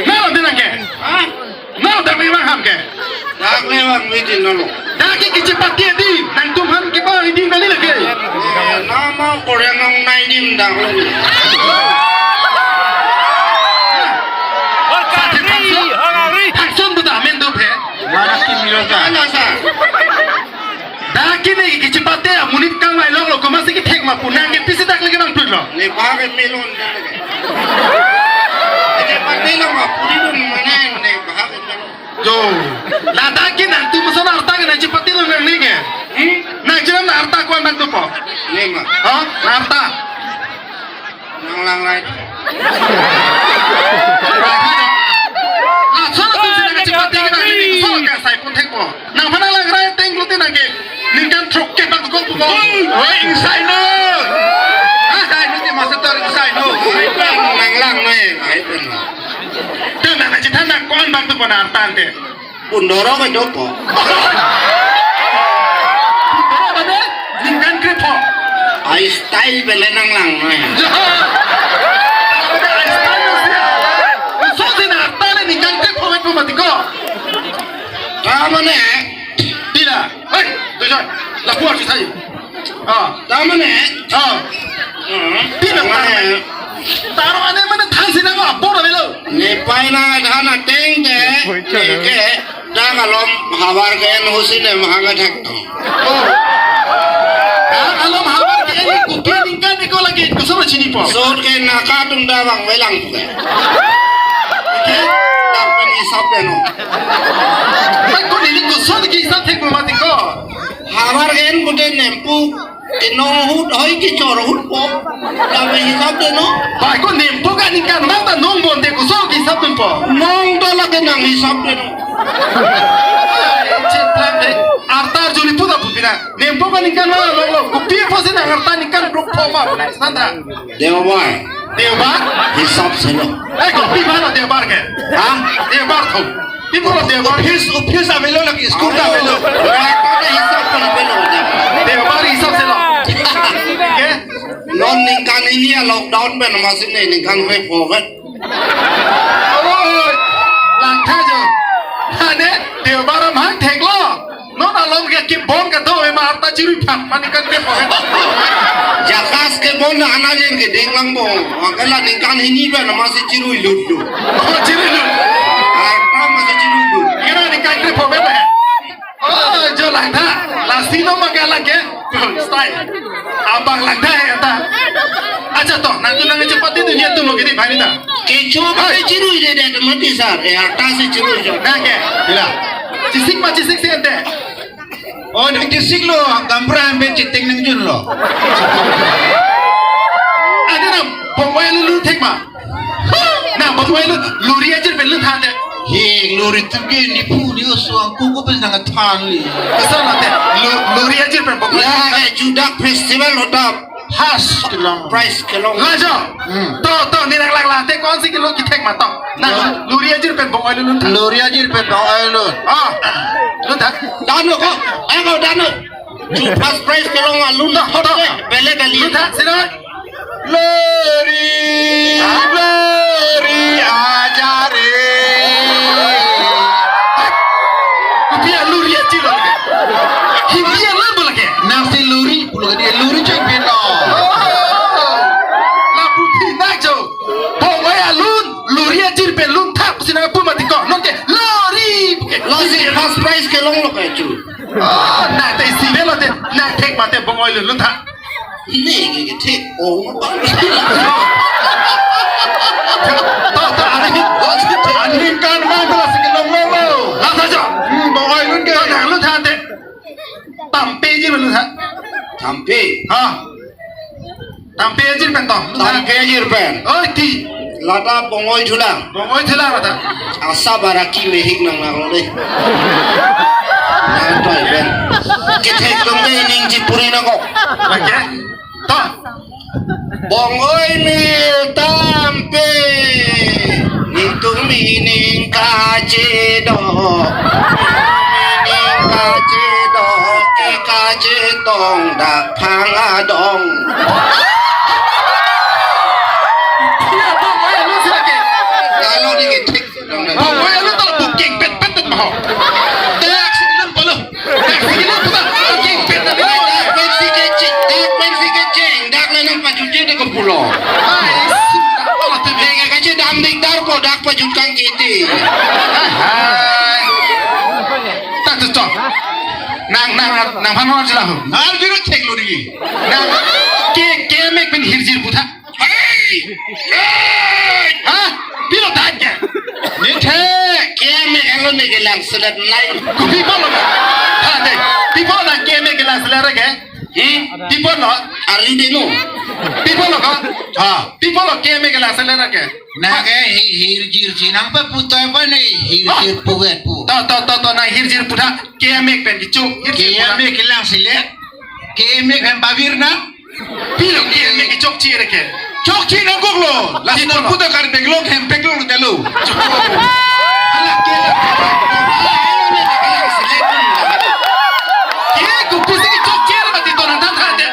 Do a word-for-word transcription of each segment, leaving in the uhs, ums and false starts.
Nalo din nang ke. Ha? Nalo dak le vang ham ke. Dak le vang mi din nalo. Dak ke kechepate di, nangtum han ke ba di nali lake. Eh, nama Korea nong nai dim dak le. Sate thakson, thakson buta amen do phe. Mana kim milo ka? Ala sa. Dak ke ne kechepate amonit kangvai longlo, komatsi kethek ma pu, nang ke pisi dak lake nang putlo. Ne ba ke melon. Kechepate lo ma puri dun mane ne ba ke melon. Jo. Ladak ke nangtum ason arta ke nangchepate lo nang ne ke. Hmm? Nangchenam arta ko-an bang dopo? Ne ma. Ha? Arta. Nang lang rai. Lason atum si nangchepate ke nang ne, so ka sai pon thekpo. Nangphan nang lang rai ateng pulote nang ke ningkan throk ke bang ko pu ko. Oi, insai no. Ah, insai no te master insai no. Ai pen nang lang no, ai pen. Te nang chethan nang ko-an bang dopo nang arta ante. Pundoro ke dopo. Pundoro mane? Ningkan krepho. Ai style bele nang lang no. Ai style no siya. So si nang arta le ningkan krepho vet pu mati ko. Ta mane? Tila. Hei, tu jai. Lapu arsi sai. Ah, ta mane? Ah. Hmm. Tila mane? Taro ane mane thansi nang abor avelo. Ne pai nang adhan ateng te, ne ke, dak alom havar ke-en husi ne mahang athak to. Oh. Dak alom havar ke-en ni kopi ningkan ni ko lake koson chinipo. Sot ke naka atum dak vangve lang ke. Ke, dak pen hisap de no. Dak ko neli koson ke hisap thek mati ko. Havar ke-en pute nempu. Kenong ahut, hoi kechor ahut po. Kami hisap de no. Bai ko nempo ka ningkan mang ta nong bonte koson hisap dun po. Nong do lake nang hisap de no. Cheplang de. Arta arjuli puta pupina. Nempo ka ningkan mang longlo. Kopi apotsi nang arta ningkan bruk po ma puna sandra. Deobar. Deobar? Hisap selo. Eh, kopi mana Deobar ke? Ha? Deobar tho. Pi pulo Deobar? Office, office avelo lagi, school ta avelo. Dak pada hisap pun avelo. Deobar hisap selo. Ke? Non ningkan hini a lockdown pen masih ne ningkan kre forward. Oi, langtha jo. Ane Deobar amang theklo. Non along ke kibon ka do ema arta chirui phak mane kan ke pohet. Jakas kebon na anajin ke ding lang bo. Akala ningkan hini ba nama si chirui lut lut. Oh, chirui lut. Arta masi chirui lut. Kira ningkan kre pohet. Oh, jo langtha. Lasi no maka lang ke. Style. Abang langtha ya ta. Acha to, nangtum nangchepate dunia atum lo kidi bhai ta. Kecho ba chirui de de mati sar. E arta si chirui jo. Nang ke. Bila. Chisik ma chisik si ante. Oh, nang chisik lo, gampra ambe chiting nang jun lo. Ade na, Bongoi alun lun thek ma. Na, Bongoi alun, luri ajir pen lun than de. He, luri tum ke ni pu ni oso ang ko ko pen nang than li. Kesa na te, lu-, luri ajir pen Bongoi. La, eh, Judak Festival hotam. Has kelong. Prize kelong. Lajo. Hmm. To, to, ne nang lang lang te ko-ansi kilo kethek ma to. Na, luri ajir pen Bongoi alun lun tha. Luri ajir pen Bongoi alun. Ah. Lun tha. Dano ko. Eh, ko dano. Ju first prize kelong alun. To, to. Bele kali. Lun tha, sino. Luri, luri ajare. Kopi aluri ajir lo ke. Hindi alun bo lake. Nang si luri pulo ke dia luri cek pin lo. Oh. Lapu phi nang jo. Bongoi alun luri ajir pen lun tha pusi nang pu mati ko. Non ke luri. Lo si first prize kelong lo ke chu. Oh, na te si ve lo te. Na thek ma te Bongoi alun lun tha. Ini ke thek o. To, to, ani, ani kan ma pala si kelong lo lo. Lasa jo. Hmm, Bongoi alun ke. To, nang lun tha te. Tampe ajir pen lun tha. Tampe. Ha. Tampe ajir pen to. Tampe ajir pen. Oi, ti. Lata Bongoi thulang. Bongoi thulang lata. Asa baraki mehik nang nang lo de. Nang toi pen. Kethek dong de ning chipuri na ko. Lake. To. Bongoi mil tampe. Netum ining kachedok. Ining kachedok. Ke kachetong dak phang adong. Iya, Bongoi alun si lake. Kalau Nangphan nang arjulo ho. Arjulo theklo dei. Nang ke, kemek pen hirjir putha. Hey! Hey! Ha? Pilo than ke? Nithe, kemek alone ke langselet nai. Ko pi apotlo? Ha, dei. Pi apot nang kemek ke langselet ke? Hmm? Pi apotlo? Ari dei no. Pi apotlo ko? Ha. Pi apotlo kemek ke langselet ke? Nang ke hi-, hirjir si nangpaputoi pa ne hirjir puvet pu. To, to, to, to, nang hirjir putha, kemek pen kechok, hirjir putha. Kemek ke langselet, kemek hem bavir na. Pilo kemek kechokche re ke. Chokche nangkoklo. Lasi nang puta kar peklok hem peklok delo. Hala ke. Ke ko pusi kechokche re mati to nang than than de.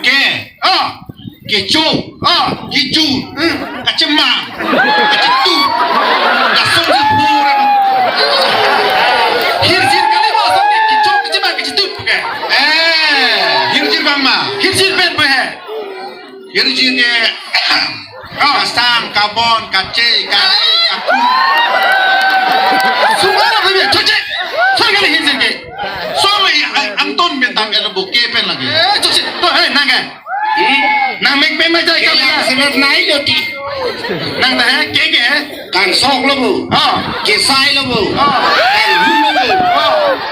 Ke. Ah. Kecho. Ah. Kecho. Hmm. Kachemang. Kachetu. Kasong si pura. Hirjir kali mo asam ke kecho, kachemang, kachetu ke. Eh, hirjir bang ma. Hirjir pen pe he. Hirjir ke. Ah. Kasang, kabon, kache, kare, kaku. Sumar apa dia? Cocok. Sumar kali hirjir ke. Sorry, ang, angton bentang elo buke pen lagi. Eh, cocok. To, eh, nang ke. Hmm? Nang mek pen ma jai ka. Kelang selet nai jodi. Nang ta he, ke ke he? Kangsok lo bo. Ha. Kesai lo bo. Ha. Kanghu lo bo. Ha.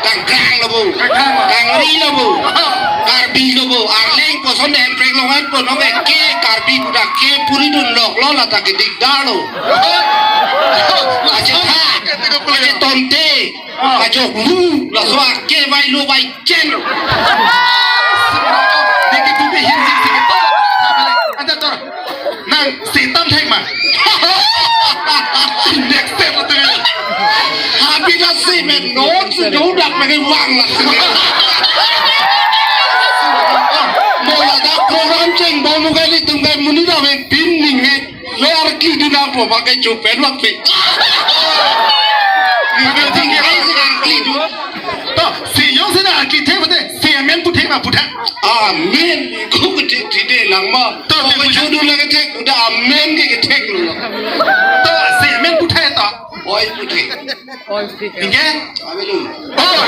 Kangkrang lo bo. Kangkrang lo. Kangri lo bo. Ha. Karbi lo bo. Arleng koson de hemprek lo ngan po nong ke Karbi kuda ke puri dun lok lo lata ke dikdar lo. Ha. Aja tha. Aja tonte. Ah. Ajok lu, laso ake vai lu vai chen. Neke tu bi hin sik sik to. Anta to. Nang setam thek ma. Next step tu. Happy na si men non si do dak me vang la. Mo ladak program cheng bom kali tum kai muni da me pin ning he. Lo arkli dun apo pakai chupen waktu. Ini tinggi ai si arkli dun. To, si jongsi nang arkli thek pute, si amen pu thek ma putha. Amen. Ko ke thek thek de lang ma. To, ko ke putha. Chudu lagi thek, udah amen ke ke thek lo. To, si amen putha to. Oi puthe. Ingke? Amen. Oh.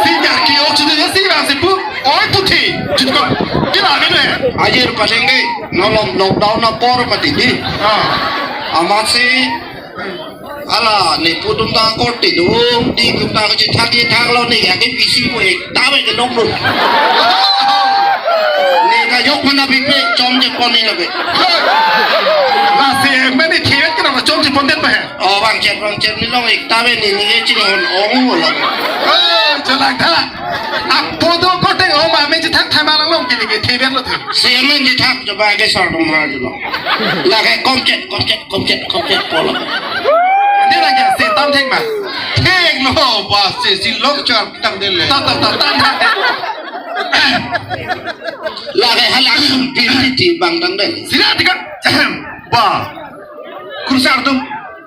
Si jaki o chudu si bang si pu. Oi puthe. Chudu ko. Di la amen he. Ajir paling ke nolong lockdown na por mati di. Ah. Amat si ala ne pu tum ta korte dum di tum ta kachethak kethak lo ne ya ke pisi mo ekta ave ke nong dum. Ne kajok mana bikbe chom je pon ni labe. Lasi mane thiet ke na chom je pon det pa he. Oh, bang chet, bang chet ni long ekta ave ni ni chinghon ong lo. Oh, chalak tha. Apo do korte o ma me chethak thama lang long ke ni ke thiet lo tha. Si amen chethak jo ba ke sar dong ha jo. Lake komchet, komchet, komchet, komchet polo. Ante lake setam thek ma. Thek lo ba se si lok char tang de le. Ta, ta, ta, ta, ta. Lake halang pin ti bang tang de. Sila tiga. Ba. Kursa ardum.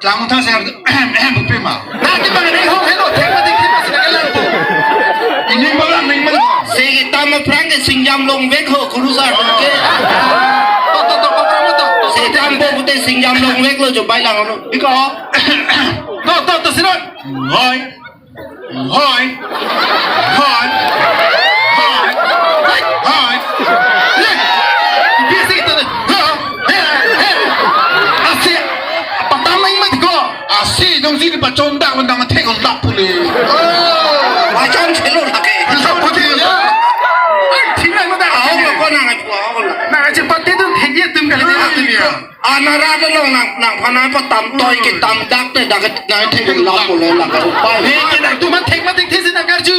Tang tha ser. Ehem, ehem, bupe ma. Na ti bang ne ho hello thek ma thek thek ma sila ke lang po. Ini malang ning malang. Se ke tam aphrang ke singjam longvek ho kursa ardum ke. To, to, to, to, to, to. Se tam po pute singjam longvek lo jo bai lang lo. Iko. To, to, to, sirot. Hoi. Hoi. Hoi. Hoi. Hoi. Bisi to. Ha. He. He. Asi. Patam nang mati ko. Asi dong si pachon dak undang thek on dak pule. Oh. Pachon selo lake. Dak pule ya. Thik nang dak. Ahok lo ko nang achu ahok lo. Nang achu pati tu thek ye tum kali dia tum ya. Ana rat along nang, nangphan patam toi ke tam dak te dak nang thek lam pule lam ka upai. He ke nang tu man thek ma thek thesi nang karju.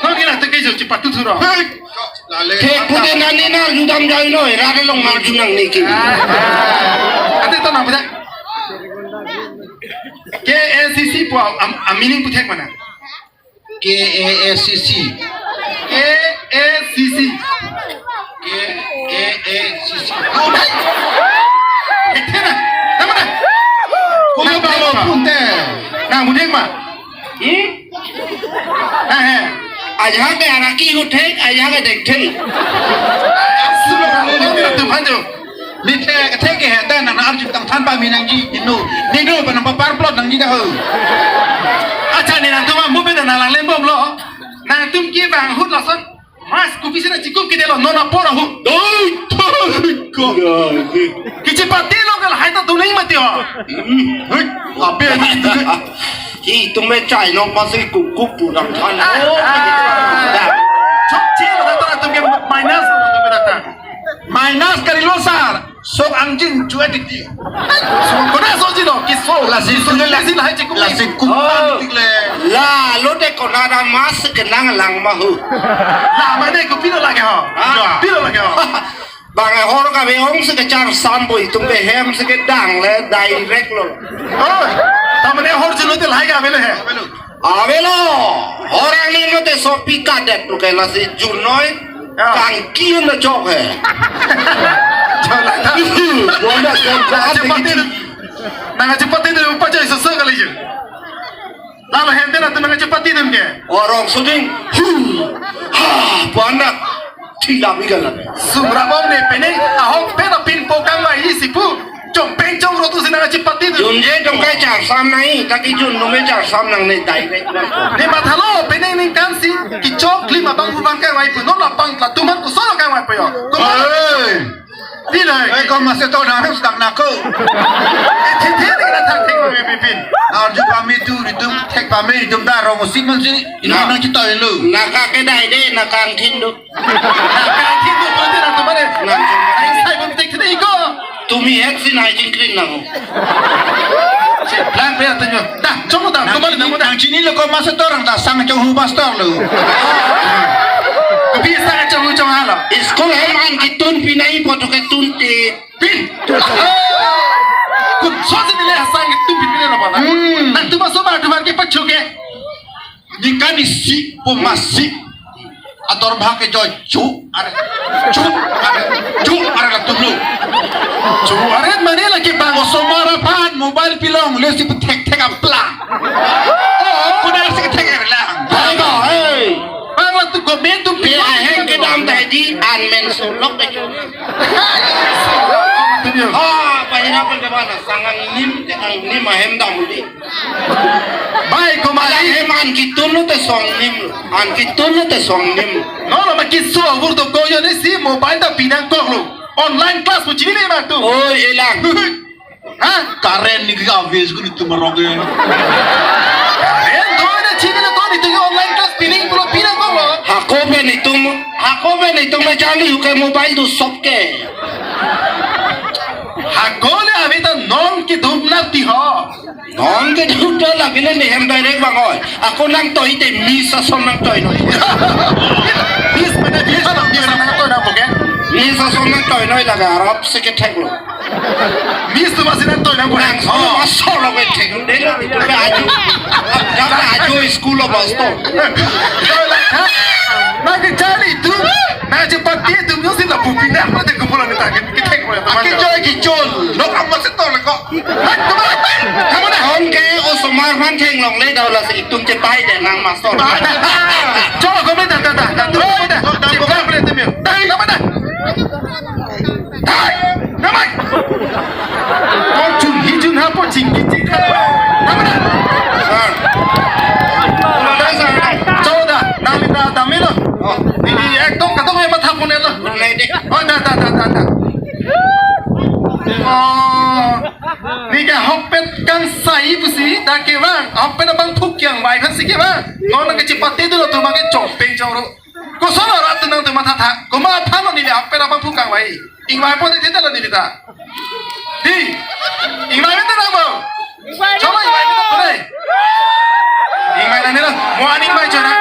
Nang ke nang thek ke jo chipatu thuro. Thek pute nani na arju dam jai noi, rat along nang arju nang ni ke. Ante to nang pute. K A C C pu am, am meaning pu thek mana? K A S C C. K A C C. K A S C C. Oh, bhai. Hethe na. Tama na. Kuno balo punte. Na mudeng ma. Hmm? Na he. Aja ke araki ko thek, aja ke dek thek. Sulo kamu ni tu panjo. Mithe kethe ke heta nang arju tang than pa mi nangji inu. Ninu pa nang papar plot nangji da ho. Acha ni nang tuma mu pe nang lang lembo Kevang ahut lason. Mas kopisi nangchikup kedelo, non apor ahut. Oi, thoi ko. Kachepatelo kal hai ta tuning mati ho. Hmm, hei, ape ini tuh. Itum me chai nok masih kukup pulang kan. Ah, oh, ah. Chokche lo datang atum ke minus lo datang. Minus kali lo sar. Sok angjin chua dikti. Sok kona sok jilo kiso. Lasi sok, lasi lahai chikup. Lasi kup. Oh. Tik le. La lo de kona da mas kenang lang mahu. La mane kopilo lake ho. Ah. Pilo lake ho. Bang hor kave ong si kechar sambo itum ke hem si kedang le direct lo. Oh. Tamane hor jilo te lahai kave le he. Avelo, orang ni mate sopi kadet lo ke lasi junoi, ya, kangki na chok he. Jalan. Bonda ke nangchepatedun. Nangchepatedun pajai sese kali je. Lalu hente na tu nangchepatedun ke. Orang suding. Hu. Ha, bonda. Thila mi galan. Sumra bom ne pene ahok pen apin pokang ma isi pu. Chongpeng chongro tu si nangchepatedun. Junje dong kai charsam nai, taki jun dong kai charsam nangne direct. Ne mathalo pene ningkan si kechok klim abang pu bang kangvai pu, non lapang latum an koson kangvai pu yo. Koson. Oi. Pilo. Oi, ko masih tahu dah harus tak nak ko. Thik thik ni kena thang thik mi pipin. Arju pame tu itum thek pame itum dah rong usim man si. Ina nangchitoi lo. Naka kedai de, naka angthin do. Naka angthin do, berarti nang teman eh. Nang teman. Ai sai bom tek tek iko. Tumi het si nai jingkrin nang. Lang pe atanyo. Dah, chong dah, teman nang dah. Nangchinilo ko master orang dah sang chong hu master lo. Kopi sang chong hu chong hala. School hem an kitun pinai poto ke tun ti. Pin. Kun sosi nile sang kitun pinai lo pada. Hmm. Nang tu masuk bar tu bar ke pachuke. Ningkan isi pu masi. Ator bhag ke joy chu are chu are chu are latum lo. Chu are mane lake bang osomar aphan mobile pilong le si thek thek apla. Oh, kuna si thek er lang. Hai ba, hey. Bang latum government tu le aheng kedam tadi an men solok de. Ah, bahira pen de bana sang angnim, angnim ahem dam di. Bai, komali. Ala hem an kitun lo te song nim lo. An kitun lo te song nim lo. No, no, ma kiso avur to ko yo ne si mobile ta pinang kok lo. Online class mo chini le ma tu. Oi, elang. Ha? Current ni ka ves ko ni tu marong ke. Current do na chini le ko ni tu online class pining pulo pinang kok lo. Hako pen itum, hako pen itum me jali hu ke mobile tu sop ke. Hako le avi ta non kidum na ti ho. Non ke duta lagi le nehem direct bang oi. Ako nangtoi te miss ason nangtoi noi. Miss mana miss ason nangtoi na poke. Miss ason nangtoi noi laga arap se ke thek lo. Miss tu masih nangtoi na poke. Nang solo masolo ke thek lo. Dela itu ke aju. Dela aju school of master. Nang ke jali tu. Nangchepate tu nyo si la pupi na pate kupulo ni ta ke thek lo. Aki joy ki chol. Lo kamu setor ko. Hai, come on. Come on. Hon ke osomar aphan thenglongle dah lasi itum chepai de nang master. Cholo kome da da da da. Tu kome da. Chipra pre tu mio. Dai kome da. Dai. Namai. Ko chun hi chun ha po ching ki ching. Kome da. Sir. Sir. Cholo da. Nang li da da milo. Oh. Neli ekdom kadokave matha pon-et lo. Nang le de. Oh, da da da da da. Oh. Neli ke ahokpet kangsai pusi, dak kevang, ahokpet abangphu kangvai aphansi kevang. Non nangkachepatedun atum abang ke chongpeng chongro. Koson arat nangtum mathatha. Komat aphan lo neli ahokpet abangphu kangvai. Ingvaipo de theta lo neli ta. Di. Ingvai mete nang bo. Cholo ingvai mete pare. Ingvai nang nelo. Mo an ingvai chora.